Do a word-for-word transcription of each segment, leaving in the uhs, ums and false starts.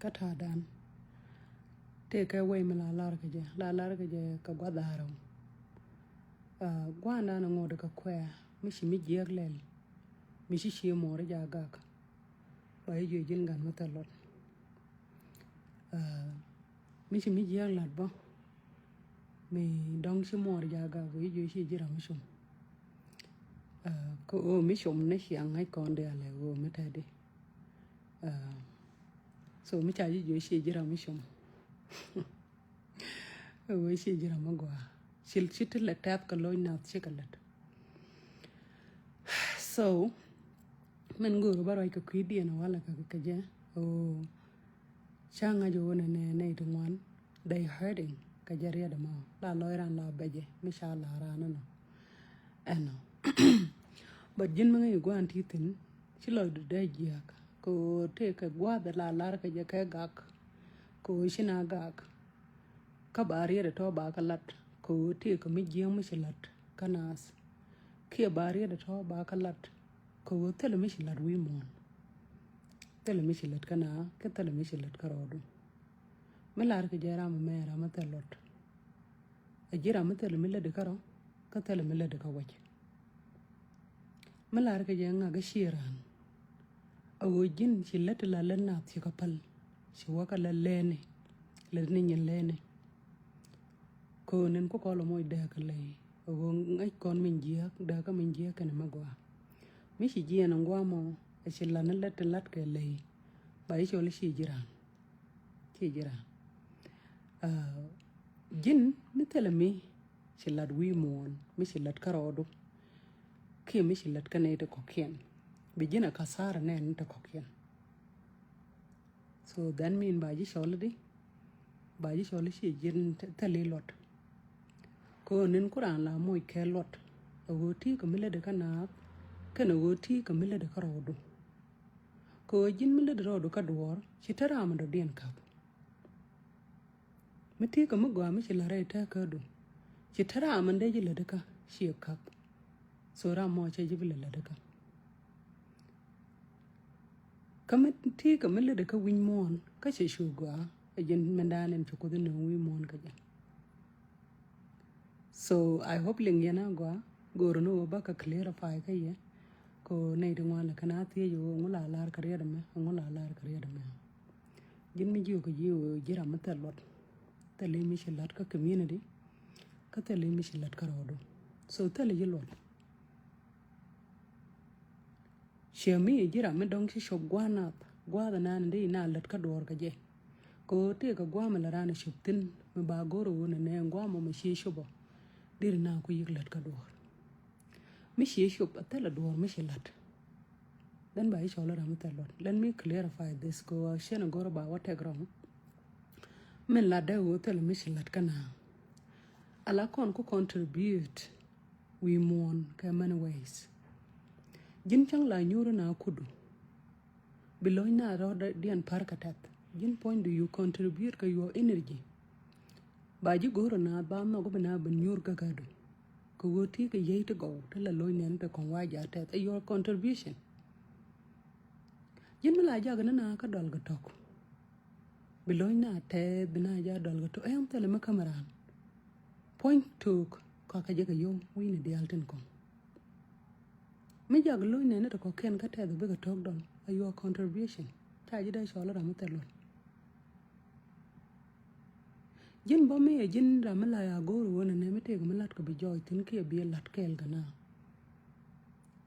Kä ta̱a̱dan tëëkɛ wec mi la lar kɛ jɛ, la lar kɛ jɛ kɛ gua̱th da̱ŋ rɛw. Gua̱a̱ndan ŋot kɛ kuɛ mi ci mi jiäk lɛl, mi ci ci mɔɔri jɛ a gak. Ba i̱ juɛ ji̱n gat mi thil luɔt. Mi ci mi jiäk lat bä, mi dɔ̱ŋ ci mɔɔri jɛ a gak, ba i̱ juɛ ci ji̱ ram mi cum. Kä ɣöö mi cum ni ciaŋ ŋäc kɔn diaal ɛ ɣöö mi tɛt di. So mi ca ji̱ juɛ ci ji̱ ram mi cum. Ɣöö ci ji̱ ram mi gɔaa. Ci, ci ti lɛ tɛth kɛ lo̱c nath cikɛ lät. So min go̱o̱r bä ruac kɛ kui̱diɛn walɛ kɛ kɛ jɛ. Ɣöö ca ŋa̱c ɣöö nɛ nɛ nɛy ti ŋuan, they hurting kɛ jɛ riɛt ɛmɔ. La lɔc ran la bɛcɛ mi ca la ran ɛnɔ. Ɛnɔ. But ji̱n mi ŋäc gua̱a̱n ti thi̱n, ci lɔcdu dee jiääk kɛ ɣöö tëëkɛ gua̱a̱th la lar kɛ jɛ kɛ gak. Kɛ ɣöö ci na gak. Kä ba riet ɛ tɔ̱ ba kä lat kɛ ɣöö tëëkɛ mi jiääk mi ci lat kä naath. Kiɛ ba riet ɛ tɔ̱ ba kä lat kɛ ɣöö thilɛ mi ci lat wi̱i̱ muɔ̱ɔ̱n. Thilɛ mi ci lat kä naath, kä thilɛ mi ci lat kä rɔɔdu. Mi lar kɛ jɛ ram ɛmɛ ram mi thil luɔt. A ji̱ ram mi thil mi lätdi kä rɔ, kä thil mi lätdi kä wec. Mi lar kɛ jɛ ŋakä ci raan. A ɣöö ji̱n ci lät ti la lät nath ci kä päl, ci wä kä la lɛni, lät ni nyin lɛni. Köönen ku kɔl moc dääk lɛy. A ɣöö ŋäc kɔn min jiääk, dääk kä min jiääk kɛnɛ mi gɔaa. Mi ci jiɛn ŋuamɔ, a ci lan lät ti lat kɛ lɛy. Ba i̱ cɔl i̱ ci ji̱ raan. Ci ji̱ raan. Ji̱n mi thilɛ mi ci lat wi̱i̱ muɔ̱ɔ̱n, mi ci lat kä rɔɔdu. Kiɛ mi ci lat kä nɛy ti kɔ̱kiɛn. Bi ji̱n a kathara nɛn ti kɔ̱kiɛn. So that mean ba ji̱ cɔl di, ba ji̱ cɔl ci ji̱n thil i̱ luɔt. Köönen ku raan la moc kɛ luɔt. A ɣöö ti kɛ mi lätdi kä naath, kɛnɛ ɣöö ti kɛ mi lätdi kä rɔɔdu. Kɛ ɣöö ji̱n mi lätdi rɔɔdu kä duɔ̱ɔ̱r, ci te ram mi dɔ̱diɛn ka̱p. Mi ti kɛ mi gɔaa mi ci la̱t rɛy tɛ̈kädu, ci te ram mi dee ji̱ lätdi kä ciɛ ka̱p. So ram mɔ cɛ ji̱ bi lɛ lätdi kä. Kä mi ti kɛ mi lätdi kä wi̱ny muɔ̱ɔ̱n, kä cɛ cu gɔaa, ɛ ji̱n mindan in ci Kuoth in nööŋ wi̱i̱ muɔ̱ɔ̱n kä jɛ. So I hope liŋ yɛn a gɔaa, go̱o̱r ni wä bä kɛ clarify kä yɛ. Kɛ ɣöö nɛy ti ŋuan lɛ kɛn a thiec ɣöö ŋu la lar kɛ riɛt ɛmɛ, ŋu la lar kɛ riɛt ɛmɛ. Ji̱n mi jiök kɛ ji̱ ɣöö ji̱ ram mi thil luɔt. Thil i̱ mi ci la̱t kä community. Kä thil i̱ mi ci la̱t kä rɔɔdu. So thil i̱ ji̱ luɔt. Ciɛ mi ji̱ ram mi dɔ̱ŋ ci cop gua̱a̱th nath, gua̱a̱th ɛnan in dee ina lät kä duɔ̱ɔ̱r kɛ jɛ. Kɛ ɣöö tëëkɛ gua̱a̱th mi la raan ɛ cop thi̱n, mi ba go̱r ɣöö nɛ nɛ gua̱a̱th mɔ mi ci cop ɔ. Deri na ku yik lät kä duɔ̱ɔ̱r. Mi ci cop a thilɛ duɔ̱ɔ̱r mi ci la̱t. Then ba i̱ cɔl ram mi thil luɔt. Let me clarify this kɛ ɣöö cien a go̱r ba wä tɛk rɔm. Min lat dee ɣöö thilɛ mi ci la̱t kä na. Ala kɔn ku contribute wi̱i̱ muɔ̱ɔ̱n kɛ many ways. Ji̱n cäŋ la nyuuri na kudu. Bi lo̱ny na rɔɔdiɛn pa̱r kɛ tɛth. Ji̱n puɔ̱nydu you contribute kɛ your energy. Ba ji̱ go̱o̱r na ba nhɔk bi na bi nyuur gäkädu. Kɛ ɣöö ti kɛ yiey ti gɔw ti la lo̱ny nɛn ti kɔŋ wa ja̱ tɛth. Ɛ your contribution. Ji̱n mi la jak ni na kä dɔl kɛ tɔk. Bi lo̱ny na tɛth bi na ja̱ dɔl kɛ tɔk. Ɛn thilɛ mi käm raan. Puɔ̱ny took kɔakɛ jɛ kɛ yom wi̱i̱ni diaal tin kɔŋ. Mi jak lo̱ny nɛni ti kɔ̱kiɛn kä tɛth bikɛ to̱k dɔl a your contribution. Ca ji̱ dee cɔl ram mi thil luɔt. Ji̱n bä mi ɛ ji̱n ram mi la ya go̱o̱r ɣöö nɛnɛ mi tëëk mi la̱t kɛ bi jɔɔc thi̱n kiɛ bi la̱t kɛɛl kɛ na.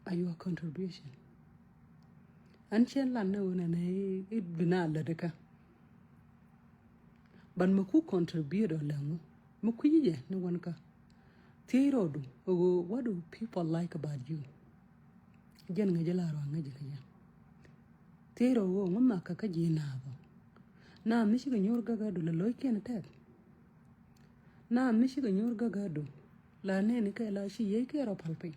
A your contribution. An cien lan ni ɣöö nɛnɛ i̱ bi na lätdi kä. But mi ku contribute ɔ lɛŋu mi kui̱ci jɛ ni wän kä. Thiec rɔɔdu ɛ ɣöö what do people like about you? Jɛn ŋäcä la rɔ a ŋäcä kä jɛ. Thiec rɔ ɣöö ŋu makä kä ji̱ naath ɔ. Naath mi cikɛ nyuur gäkädu la lo̱ckiɛn tɛth. Naath mi cikɛ nyuur gäkädu la nɛni kɛ la ci yiey kɛ rɔ pal piny.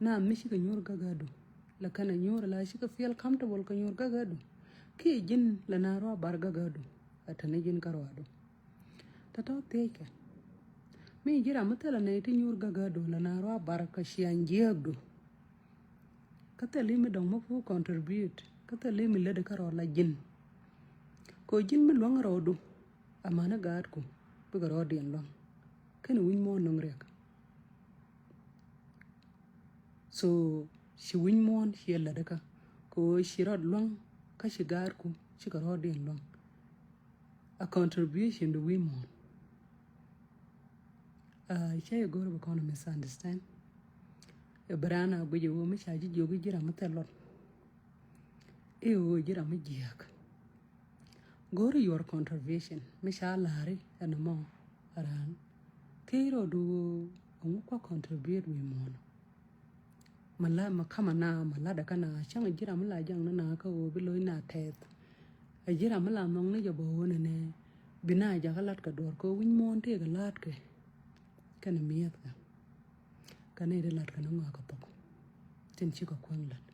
Naath mi cikɛ nyuur gäkädu la kɛnɛ nyuur la cikɛ feel comfortable kɛ nyuur gäkädu. Kiɛ ji̱n la na rɔ a bar gäkädu a tɛni ji̱n kä rɔadu. Tɔ̱tɔ̱ thiec kɛ mi ji̱ ram mi thilɛ nɛy ti nyuur gäkädu la na rɔ a bar kɛ ciaŋ jiääkdu. Kä thilɛ mi dɔ̱ŋ mi pu contribute kä thilɛ mi lätdi kä rɔ la ji̱n. Kɛ ɣöö ji̱n mi luäŋ rɔɔdu amäni gaatku bikɛ rɔɔdiɛn luäŋ. Kɛn wi̱ny muɔ̱ɔ̱n nöŋ riɛk. So ci wi̱ny muɔ̱ɔ̱n ciɛ lätdä kä kɛ ɣöö ci rɔɔd luäŋ kä ci gaatku cikɛ rɔɔdiɛn luäŋ. A contribution to wi̱i̱ muɔ̱ɔ̱n. Cä yɛ go̱r bɛ kɔn misunderstand. Ɛ bɛ raan a guic ɛ ɣöö mi ca ji̱ jiök i̱ ji̱ ram mi thil luɔt. I̱ ɣöö ji̱ ram mi jiääk. Go̱r your contribution mi ca la̱ri ɛn mɔ raan. Thiec rɔɔdu ɣöö ɛŋu kua contribute wi̱i̱ muɔ̱ɔ̱n. Ma la ma kama na ma latdä kä na cäŋ a ji̱ ram mi la jaŋ ni na kä ɣöö bi lo̱c na tɛth. A ji̱ ram mi la nhɔŋ ni jɛ bä ɣöö nɛnɛ bi na jakä lat kɛ duɔ̱ɔ̱r kɛ wi̱ny muɔ̱ɔ̱n tëëkɛ la̱a̱tkɛ. Kɛnɛ mi̱ethkɛ kɛ nɛy ti latkɛ ni ŋɔakɛ thok. Tin cikɛ kuäŋ lat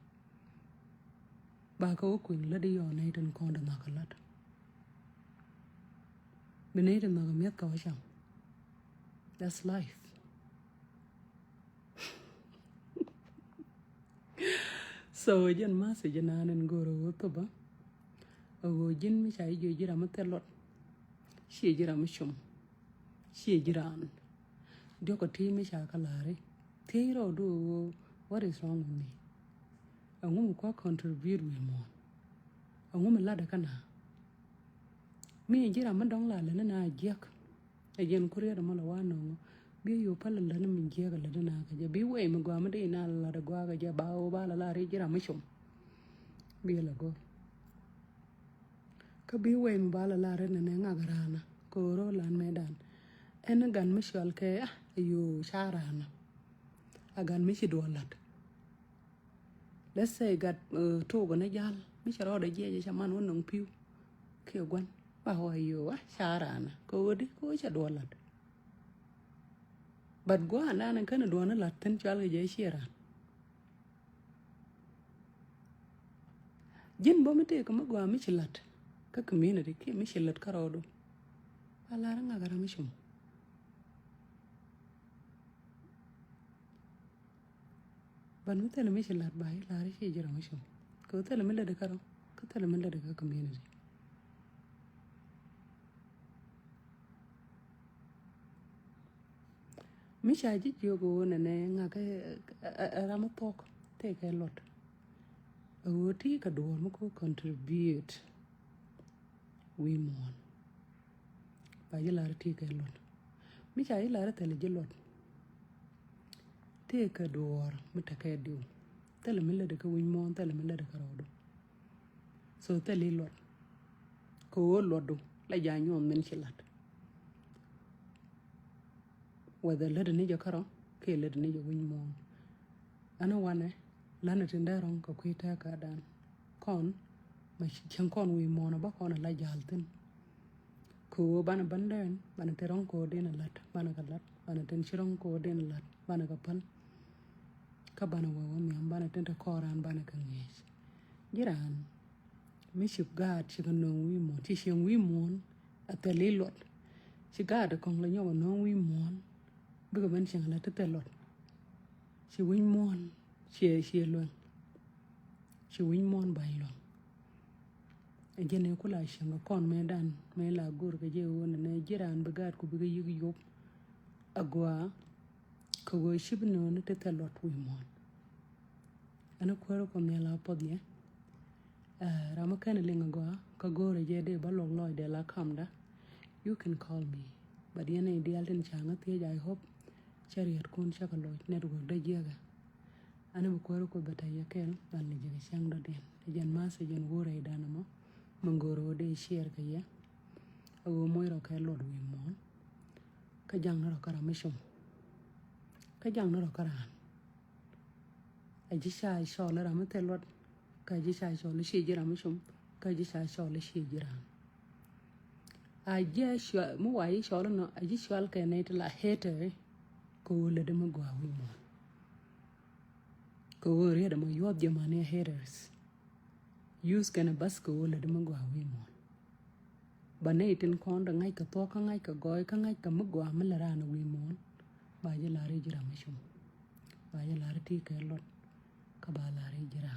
ba kɛ wä kui̱n lät i̱ yɔɔ nɛy tin kɔn di nhɔakɛ lät. Bi nɛy tin nhɔakɛ mi̱eth kɛ wä cam. That's life. So jɛn message naan in go̱o̱r a ɣöö thopä a ɣöö ji̱n mi ca ji̱ ji̱ ram mi thil luɔt. Ciɛ ji̱ ram mi cum. Ciɛ ji̱ raan. Diɔ̱k kä ti mi ca kä la̱ri thiec rɔɔdu ɣöö what is wrong with me? Ɛŋu mi kua contribute wi̱i̱ muɔ̱ɔ̱n? Ɛŋu mi latdä kä na? Mi ji̱ ram mi dɔ̱ŋ la lät ni na jiäk. Ɛ jɛn kuriɛt ɛmɔ la wa nɔŋɔ bi yo̱o̱ päl lät ni mi jiäk lät ni na kä jɛ bi wɛy mi gɔaa mi dee na lat gɔaa kä jɛ ba ɣöö ba la lar i̱ ji̱ ram mi cum. Bi la go̱r. Kä bi wɛy mi ba la lar inɛ nɛ ŋak raana kɛ ɣöö rɔ lan mɛ dan. Ɛn gan mi cual kɛ a yo̱o̱ ca raana. A gan mi ci duɔl lat. Let's say gat tok ni jal mi cɛ rɔɔdɛ jiɛc cɛ man wä nɔŋ pi̱w. Kiɛ gua̱n ba wä yo̱o̱ a ca raana kɛ ɣöö di kɛ ɣöö cɛ duɔl lat. But gua̱a̱n dan in känɛ duɔl ni lat thin cual kɛ jɛ ciɛ raan. Ji̱n bä mi tëëk mi gɔaa mi ci la̱t kä community kiɛ mi ci la̱t kä rɔɔdu. Ba la̱r ŋak ram mi cum. Ban mi thilɛ mi ci la̱t ba i̱ la̱r i̱ ci ji̱ ram mi cum. Kɛ thilɛ mi lätdɛ kä rɔɔdu kä thilɛ mi lätdɛ kä community. Mi ca ji̱ jiök ɣöö nɛnɛ ŋa̱kɛ ɛ ram mi thuɔ̱k tëëkɛ luɔt. Ɛ ɣöö ti kɛ duɔ̱ɔ̱r mi ku contribute wi̱i̱ muɔ̱ɔ̱n. Ba ji̱ lar ti kɛ luɔt mi ca ji̱ lar thilɛ ji̱ luɔt. Tëëkɛ duɔ̱ɔ̱r mi tekɛ diw thilɛ mi lätdɛ kä wi̱i̱ muɔ̱ɔ̱n thilɛ mi lätdɛ kä rɔɔdu. So thil i̱ luɔt kɛ ɣöö luɔtdu la ja̱ nyuɔ̱ɔ̱n min ci la̱t. Whether lätdä ni jɛ kärɔ̱ kiɛ lätdä ni jɛ wi̱ny muɔ̱ɔ̱n. Ɛn wanɛ la̱nɛ tin dee rɔ̱ŋ kɛ kui̱ tɛ̈kädan kɔn ma cieŋ kɔn wi̱i̱ muɔ̱ɔ̱n ɛ bä kɔn ɛ la ja̱l thi̱n. Kɛ ɣöö banɛ bändɛn banɛ tin rɔ̱ŋ kɛ ɣöö din ɛ la̱t banɛ kɛ la̱t banɛ tin ci rɔ̱ŋ kɛ ɣöö din ɛ la̱t banɛ kɛ päl. Kä banɛ wee wä nhiam banɛ tin te kɔɔran banɛ kɛ ŋi̱eec. Ji̱ raan mi ci gaat ci kɛ nööŋ wi̱i̱ muɔ̱ɔ̱n ci cieŋ wi̱i̱ muɔ̱ɔ̱n. A thil i̱ luɔt ci gaat kɔŋ la nyɔk a nööŋ wi̱i̱ muɔ̱ɔ̱n. Bikɛ ben cieŋ la ti thil luɔt. Ci wi̱i̱ muɔ̱ɔ̱n ciɛ ciɛ luɛŋ. Ci wi̱i̱ muɔ̱ɔ̱n ba̱ny luɛŋ. Ɛ jɛn ɛ kula cieŋ kɛ kɔn mëë dan mëë la go̱r kɛ jɛ ɣöö nɛ nɛ ji̱ raan bi gaat ku bikɛ yi̱k yop. A gɔaa kɛ ɣöö ci bi nööŋ ni ti thil luɔt wi̱i̱ muɔ̱ɔ̱n. Ɛn kuäärä kɔ nhial a puɔth yɛ. Ram mi kɛn liŋ a gɔaa kä go̱o̱rä jɛ dee bä luɔk lɔcdɛ la kamda. You can call me. But yɛn i̱ diaal tin ca ŋä thiec, I hope cä riɛtkun cä kɛ loc network dä jiäkä. Ɛn bi kuäärä kɔ bɛ tɛc yɛ kɛl ban ni jɛ kɛ cäŋ dɔ̱diɛn. Jɛn ma̱th jɛn go̱o̱rä i̱ dan ɛmɔ mi go̱o̱rä wä dee share kɛ yɛ. A ɣöö moc rɔ kɛ luɔt wi̱i̱ muɔ̱ɔ̱n. Kä jaŋ ni rɔ kä ram mi cum. Kä jaŋ ni rɔ kä raan. A ji̱ ca cɔl ram mi thil luɔt. Kä ji̱ ca cɔl ci ji̱ ram mi cum. Kä ji̱ ca cɔl ci ji̱ raan. A ji̱ a cɔl mi wa ji̱ cɔl nɔ a ji̱ cɔl kɛ nɛy ti la hater. Kɛ ɣöö lätdä mi gɔaa wi̱i̱ muɔ̱ɔ̱n. Kɛ ɣöö riet ɛmɔ yuɔth jɛ mani a haters. Use kɛn a bas kɛ ɣöö lätdä mi gɔaa wi̱i̱ muɔ̱ɔ̱n. Ba nɛy tin kɔn dee ŋa̱c kɛ thuɔ̱k kä ŋa̱c kɛ gɔɔy kä ŋa̱c kɛ mi gɔaa mi lɛ raan wi̱i̱ muɔ̱ɔ̱n. Ba ji̱ la̱r i̱ ji̱ ram mi cum. Ba ji̱ la̱r i̱ ti kɛ luɔt. Kä ba la̱r i̱ ji̱ ram.